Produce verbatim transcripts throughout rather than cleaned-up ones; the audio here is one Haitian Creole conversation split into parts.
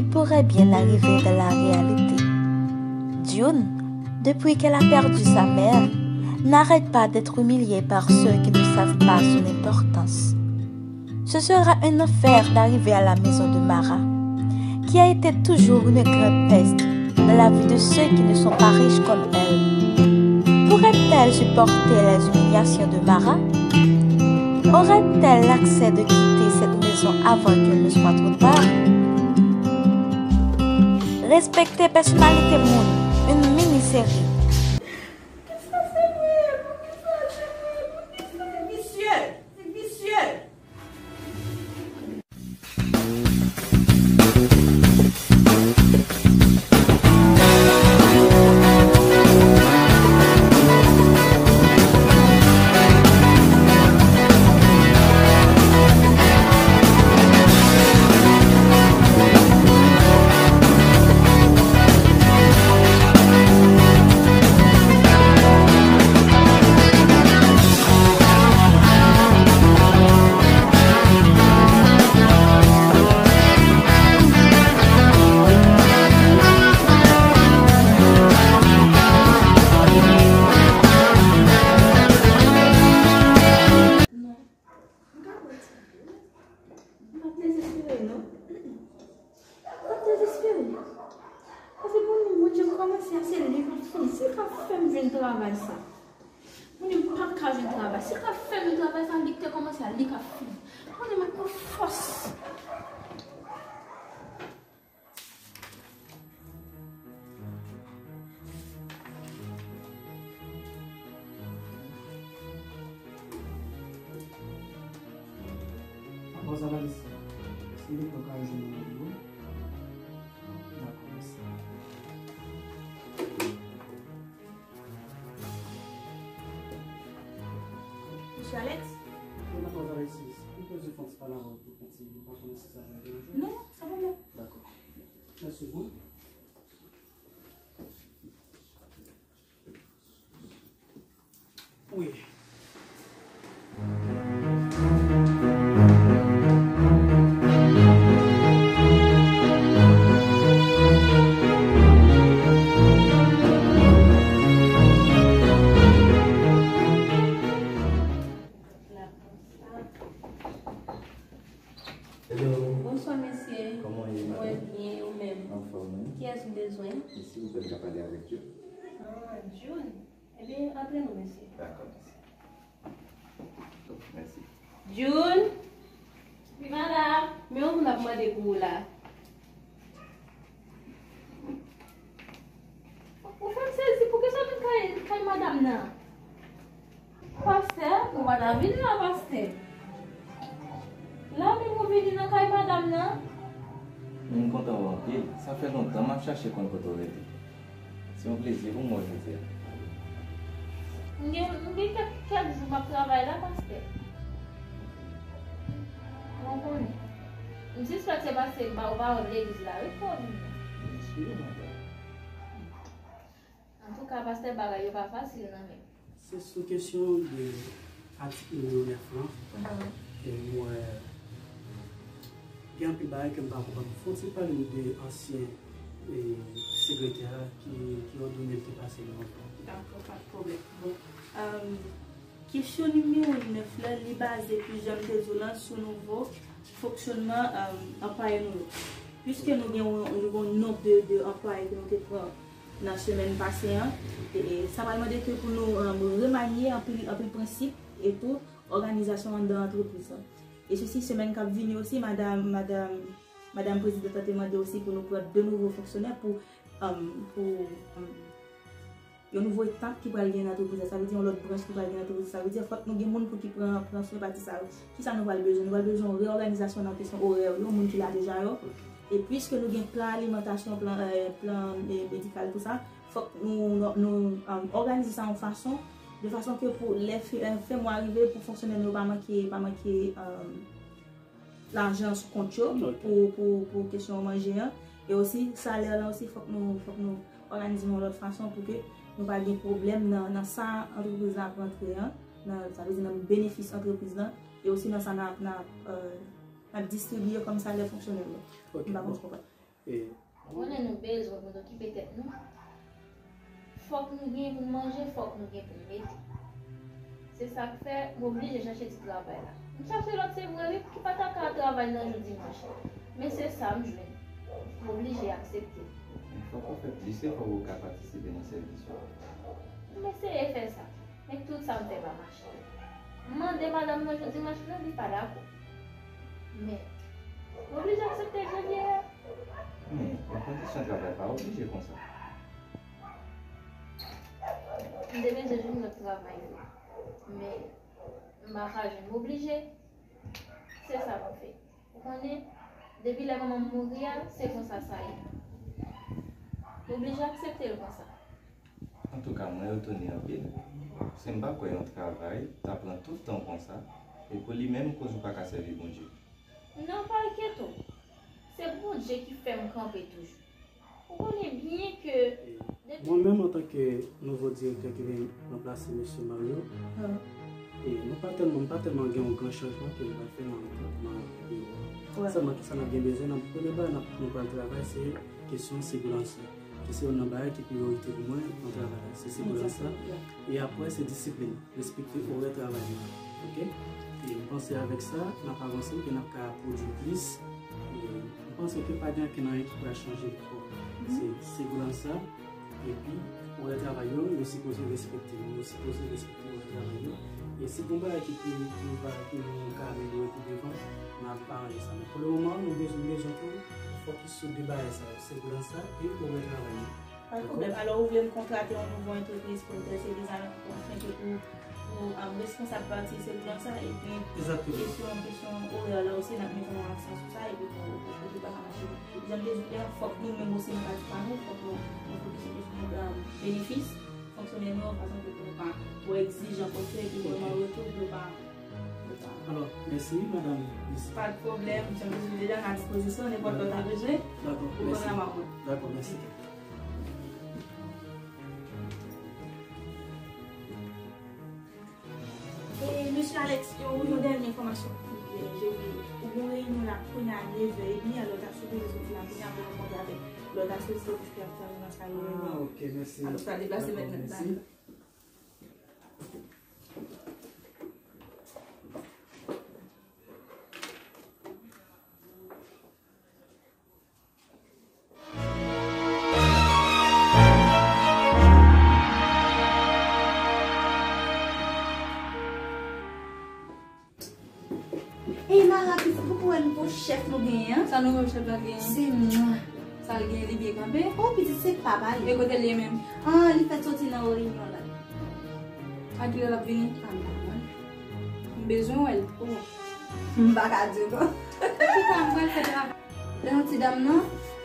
pourrait bien arriver dans la réalité. June, depuis qu'elle a perdu sa mère, n'arrête pas d'être humiliée par ceux qui ne savent pas son importance. Ce sera un enfer d'arriver à la maison de Mara, qui a été toujours une grande peste dans la vie de ceux qui ne sont pas riches comme elle. Pourrait-elle supporter les humiliations de Mara? Aurait-elle l'accès de quitter cette maison avant qu'il ne soit trop tard? Respectez personnalité moun, une mini-série. Poukisa se mwen? Poukisa se mwen? Poukisa? Se visye! Se visye! Non. M pa dezespere, non. M pa dezespere. Paske pou nou, Bondye kòmanse a, se li k ap fini. Se li k ap fè m jwenn travay sa. Moun yo pa ka jwenn travay. Se ka fè m travay sa, li ki te kòmanse a, li ka fini. Moun yo mèt pran fòs. Bòs Avalis, si nou ka jwenn nan biwo. Dakò, mèsi. Mesye Alex? Wi, madanm Alexis, m bezwen fè yon ti pale avè w tou, piti, m pa konnen si sa va deranje w. Non, sa pa bon. Dakò. Mèsi, bon. Wi. Hello. Bonswa, mesye. Kòman w ye, madanm? Mwen byen, ou menm? Anfòm, wi. Kiyès ou bezwen? Isi, ou pèp ka pale avèk June. Ah, June. Ebyen, antre non, mesye. Dakò, mèsi. Mèsi. June! Wi, madanm. Men yon moun ap mande pou ou la. Ou fè m sezi, poukisa w vin kay, kay madanm nan? Pastè, ou pa ta vin la, pastè. La menm ou vini nan kay madanm nan? M kontan w anpil. Sa fè lontan m ap chache konn kote w rete. Se yon plezi pou mwen jodi a. M gen, m gen kèk, kèk jou m ap travay la, pastè. Mwen konnen. M sispèk se paske m pa, ou pa wè m legliz la, wi, fò w vini. Antouka, pastè, bagay yo pa fasil nan men m. Se sou kesyon de atik nimewo nèf lan, e m wè gen anpil bagay ke m pa konprann. Fò w ti pale m de ansyen, e, sekretè a ki, ki òdone l te pase nan ankò. Dakò, pa t pwoblèm. Bon, kesyon nimewo nèf la, li baze, pi jan m te di w lan, sou nouvo fonksyònman, e, anplwaye nou yo. Piske nou gen yon, nou gen yon nonb de, de anplwaye ke nou te pran nan semèn pase an, e, e, sa pral mande ke pou nou, e, remanye anpil, anpil prensip e tou òganizasyon anndan antrepriz lan. E sesi semèn k ap vini osi, madanm, madanm, madanm prezidan te mande osi pou nou pran de nouvo fonksyonè pou, e, pou, e, yon nouvo etap ki pral gen nan antrepriz la. Sa vle di yon lòt branch ki pral gen nan antrepriz la. Sa vle di fòk nou gen moun pou ki pran, pran swen pati sa yo. Kisa nou pral bezwen? Nou pral bezwen yon reyòganizasyon nan kesyon orè yo, moun ki la deja yo. E piske nou gen plan alimantasyon, plan, e, plan, e, medikal, tou sa, fòk nou, nou, nou, e, òganize sa yon fason, de fason ke pou lè fen, fen mwa rive, pou fonksyonè nou yo pa manke, pa manke, e, lajan sou kont yo pou, pou, pou kesyon manje an. E osi, salè lan osi, fòk nou, fòk nou òganize yon lòt fason pou ke nou pa gen pwoblèm nan, nan sa antrepriz la ap rantre an, nan, sa vle di nan benefis antrepriz lan, e osi nan sa n ap, n ap, e, n ap distribiye kòm salè fonksyonè yo. M pa konn si w konprann. Ou konnen nou bezwen pou n okipe tèt nou. Fòk nou gen pou n manje, fòk nou gen pou n mete. Se sa k fè m oblije chache ti travay la. M chache lòt, se vre, wi, ki pa ta ka travay nan jou dimanch. Men se sa m jwenn. M oblije aksepte. Men fòk ou fè plis efò pou w ka patisipe nan sèvis ou a. M eseye fè sa. Men tout sa m fè pa mache. M mande madanm nan jou dimanch lan, li pa dakò. Men, m oblije aksepte l jan l ye a. Men, nan kondisyon travay pa oblije konsa. M te bezwen jwenn lòt travay, wi. Men, m pa ka jwenn. M oblije. Se sa pou fè. Ou konnen, depi lè manman m mouri a, se konsa sa ye. M oblije aksepte l konsa. Antouka, mwen etone anpil. Paske m pa kwè yon travay ta pran tout tan konsa, e pou li menm koz ou pa ka sèvi Bondye. Non, pa enkyete w. Se Bondye ki fè m kanpe toujou. Ou konnen byen ke depi... Mwen menm, antanke nouvo direktè ki vin ranplase mesye Mario, e nou pa tèlman, m pa tèlman gen yon gran chanjman ke m pral fè nan, nan biwo a. Sèlman, kisa n ap gen bezwen, nan premye bagay n ap, nou pral travay, se kesyon sigoulans la. Ki se youn nan bagay ki priyorite pou mwen nan travay la. Se sigoulans la. E apre, se disiplin. Respekte orè travay nou. Oke? E m panse avèk sa, n ap avanse, ke n ap ka pwodui plis. E m panse ke pa gen ankenn anyen ki pral chanje twòp. Se sigoulans la. Epi, orè travay yo, yo sipoze respekte. Yo sipoze respekte orè travay yo. E si gen bagay ki, ki, ki va, ki nou ka amelyore pi devan, n ap aranje sa. Men pou le moman, nou bezwen, bezwen tou fokis sou de bagay sa yo, sigoulans la e orè travay yo. Pa gen pwoblèm. Alò, ou vle m kontrate yon nouvo antrepriz pou l fè sèvis avèk ou, anfenke pou, pou, um, responsab pati sigoulans la, epi kesyon, kesyon orè la osi, n ap mete yon aksan sou sa, epi pou, pou, pou tout bagay mache. Jan m te di w, fòk nou menm osi, nan pati pa nou, fòk nou, nou fokis sou kesyon, um, benefis fonksyonè nou, fason ke pou nou pa twò egzijan, paske epi vrèman retou, nou pa, nou pa. Alò, mèsi, madanm. Mèsi. Pa de pwoblèm, jan m te di w deja, m a dispozisyon, nenpòt lè w ta bezwen, ou konn rama mwen. Dakò, mèsi. E, mesye Alex, yon, yon dènye enfòmasyon. E, Jerry, ou gen yon reyinyon la kounye a nevè edmi, alò w ta sipoze soti la kounye a pou rankontre avèk lòt asosyasyon ki ap travay nan sa yo menm. Ah, ok, mèsi. Alò w ta deplase mentnan. Dakò, mèsi. Ey, Mara, pitit, poko wè nouvo chèf nou genyen an? Sa nouvo chèf la genyen? Se mwen. Sa l genyen, li byen kanpe? O, pitit, se pa pale. E kote l ye menm? Ah, li fèk soti nan reyinyon la. A kilè l ap vini? Ah, m pa konn. M bezwen wè l. Kouman? M pa ka di w non. Antoulèka, m pral fè travay. Lè yon ti dam nan,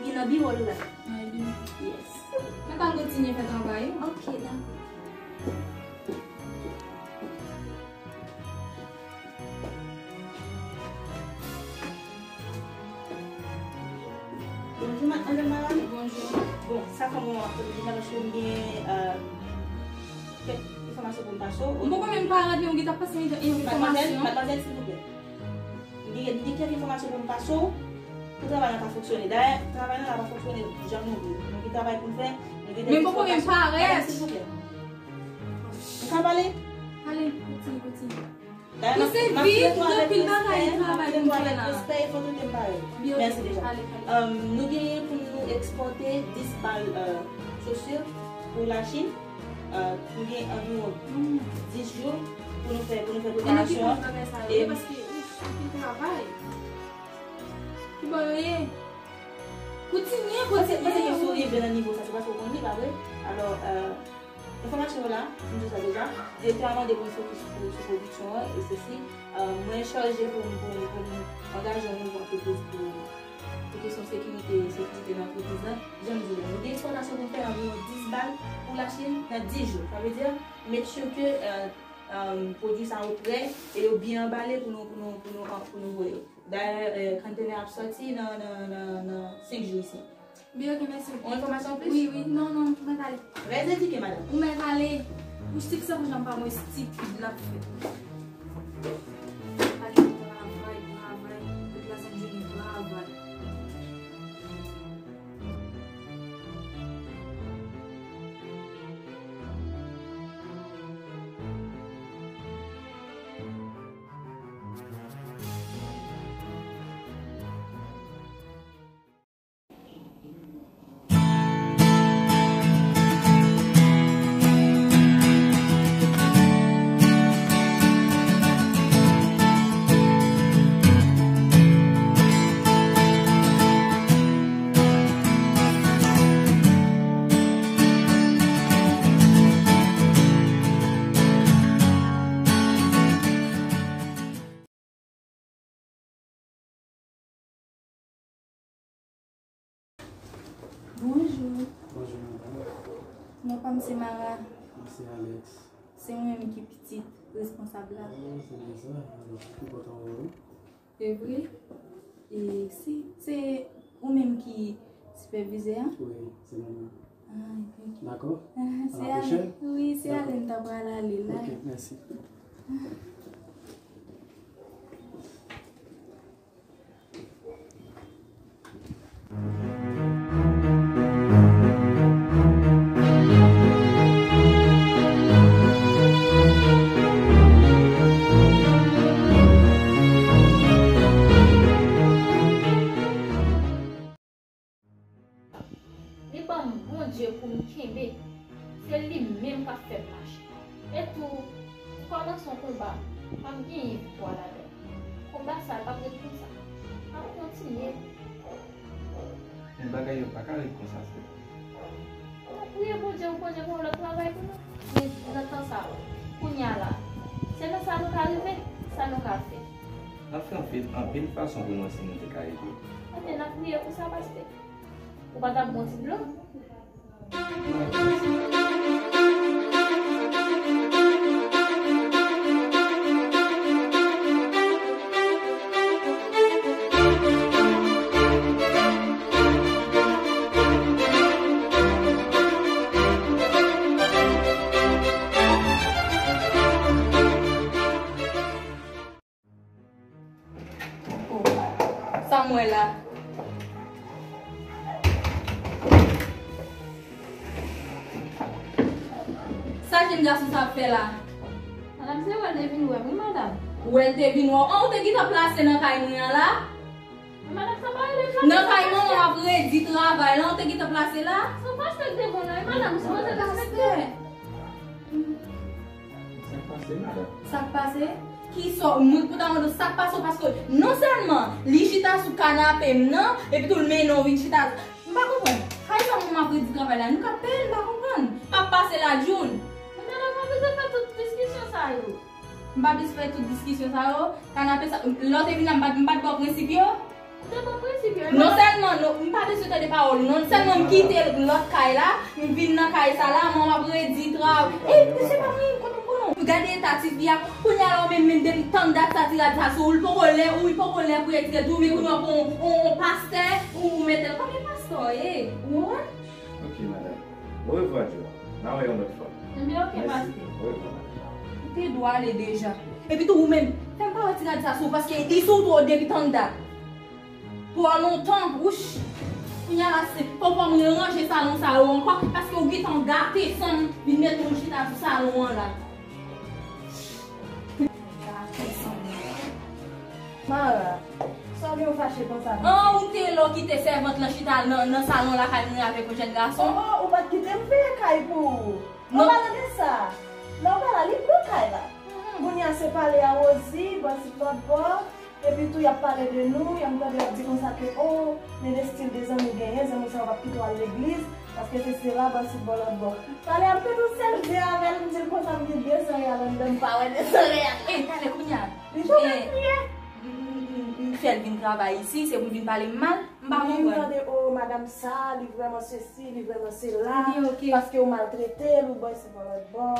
li nan biwo l la. Nan biwo. Yes. Mwen pral kontinye fè travay ou. Ok, dakò. Bonjou, madmwazèl Marie. Bonjou. Bon, sa fè mwen ap tande deja paske m gen, euh, kèk enfòmasyon pou m pase w. M poko menm parèt, men ou gentan pase yon enfòmasyon. Madmwazèl, madmwazèl, silvouplè. M gen, m gen kèk enfòmasyon pou m pase w pou travay la ka fonksyone. Dayè, travay la pa fonksyone jan nou vle. Nou gen travay pou n fè, nou gen... Men m poko menm parèt. Madam, silvouplè. Ou ka pale? Ale, kontinye, kontinye. Dayè, m ap, m ap trete w avèk respè, m ap trete w avèk respè e fò trete m parèy. Mèsi deja. Ale, ale. Um, nou genyen pou nou ekspòte dis bal, euh, sosi pou Lachin. Euh, nou gen anviwon dis jou pou nou fè, pou nou fè preparasyon an. E paske, uf, anpil travay. Ki bò yo ye? Kontinye, kontinye. Paske, paske nou rive nan nivo sa, se paske w konn li, pa vre? Alò, euh, enfòmasyon yo la, m di w sa deja. Direktè a mande pou n fokis sou, sou pwodiksyon an, e sesi, euh, mwen chaje pou m, pou m, pou m angaje yon nouvo antrepriz pou, pou kesyon sekirite, sekirite nan antrepriz la. Jan m di w, nou gen ekspòtasyon pou n fè anviwon dis bal pou Lachin nan dis jou. Sa vle di, make sure ke, euh, euh, pwodui sa yo prè e yo byen anbale pou nou, pou nou, pou nou, pou nou voye yo. Dayè, euh, konntenè ap sòti nan, nan, nan, nan senk jou isi. Byen, ok, mèsi. Yon enfòmasyon anplis? Wi, wi. Non, non, ou mèt ale. Rès edike, madanm. Ou mèt ale. Ou stipid, se pou jan pa mwen stipid l ap fè. Ale travay, travay. Tout la sent jounen travay. Bonjou. Bonjou, madanm. Non pa m se Mara. Mwen se Alex. Se mwen menm ki pitit responsab la. Ah, se byen sa. Alò, m kontan wè w. Se vre? E si se ou menm ki sipèvizè a? Wi, se mwen menm. Ah, ok. Dakò? Ah, se ale. Wi, se ale m ta pral ale la. Ok, mèsi. Li ban m Bondye pou m kenbe. Se li menm k ap fè m mache. E tou, m kòmanse yon konba, m ap genyen viktwa ladan l. Konba sa a p ap ret konsa. M ap kontinye. Men bagay yo pa ka ret konsa, sè. N ap priye Bondye, ou konnen gen yon lòt travay pou nou. Men nan tan sa a, kounye a la, se nan sa nou ka rive, sa nou ka fè. N ap fè anpil, anpil fason pou nou wè si nou te ka ede. Ebyen, n ap priye pou sa, pastè. Ou pa t ap bon ti dlo? Oh, sa m wè la. Sa jèn gason sa ap fè la? Madanm, se wè l te vin wè m, wi, madanm. Wè l te vin wè w? An, ou te gentan plase nan kay mwen an la? Men madanm, sa pa rele plase. Nan kay manman w ap redi travay la, ou te gentan plase la? Se yon pastè k te bon la, wi, madanm, ou sipoze respekte. Sa k pase, madanm? Sa k pase? Kisa w, mwen pou ta mande w sa k pase w, paske non sèlman li chita sou kanape m nan, epi tou l mennen w vin chita. M pa konprann. Kay sa moun m ap redi travay la, nou ka peye l, m pa konprann. M ap pase la, June. Men madanm, pa bezwen fè tout diskisyon sa yo. M pa bezwen fè tout diskisyon sa yo. Kanape sa, lè w te vin la, m pa t, m pa t ba w prensip yo? Ou te ba w prensip yo, e madanm. Non sèlman, non, m pa bezwen tande pawòl ou, non sèlman m kite lòt kay la, m vin nan kay sa la, manman m ap redi trav. E, se pa mwen, kote m konnen w? Gade eta tifi a, kounye a la, ou menm, menm depi tann dat sa ti rad sa sou ou, li poko lè, ou, li poko lè pou etidye tou, men kounye a, ou pran yon, yon, yon pastè, ou, ou mete l, pa gen pastè, e, ou konprann? Ok, madanm. Orevwa, Joe. N a wè yon lòt fwa. Ebyen, ok, pastè. Orevwa, madanm. Ou te dwe ale deja. Epi tou, ou menm, fè m pa wè ti rad sa sou ou, paske li sou ou twò depi tann dat. Twò lontan, wouch. Kounye a la, se fò, fò mwen ranje salon sa yo ankò, paske ou gentan gate san m vin mete w chita sou salon an la. Gate san m. Mara, sa w gen w fache konsa? An, ou te lè w kite sèvant lan chita nan, nan salon lakay mwen avèk yon jèn gason? Oh, oh, ou pa t kite m veye kay pou ou. Non. An palan de sa, lè w pa la, li pran kay la. Mhm. Kounye a se pale a Rosie, bò isit lòt bò, epi tou y ap pale de nou, y ap tande y ap di konsa ke, oh, men de stil de zanmi w genyen, zanmi w sa yo p ap kite w al legliz, paske se sila, bò isit bò lòt bò. Pale a m te tou sèl zye avè l, m di l konsa m gen de san reyal anndan, m pa wè de san reyal. E, talè kounye a. Li tou mèt kriye. M, m, m, m fè l vin travay isi, se pou l vin pale m mal, m pa konprann. Wi, m tande, oh, madanm sa, li vrèman sesi, li vrèman sela, paske ou maltrete l, ou bò isit bò lòt bò.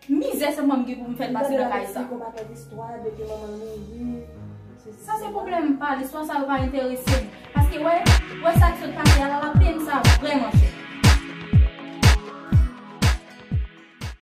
Mizè sèlman m gen pou m fè l pase nan kay sa. Li konn ap fè istwa depi manman l mouri. Sa se pwoblèm pa l, istwa sa yo pa enterese m. Paske wè, wè sa k sot pase a la,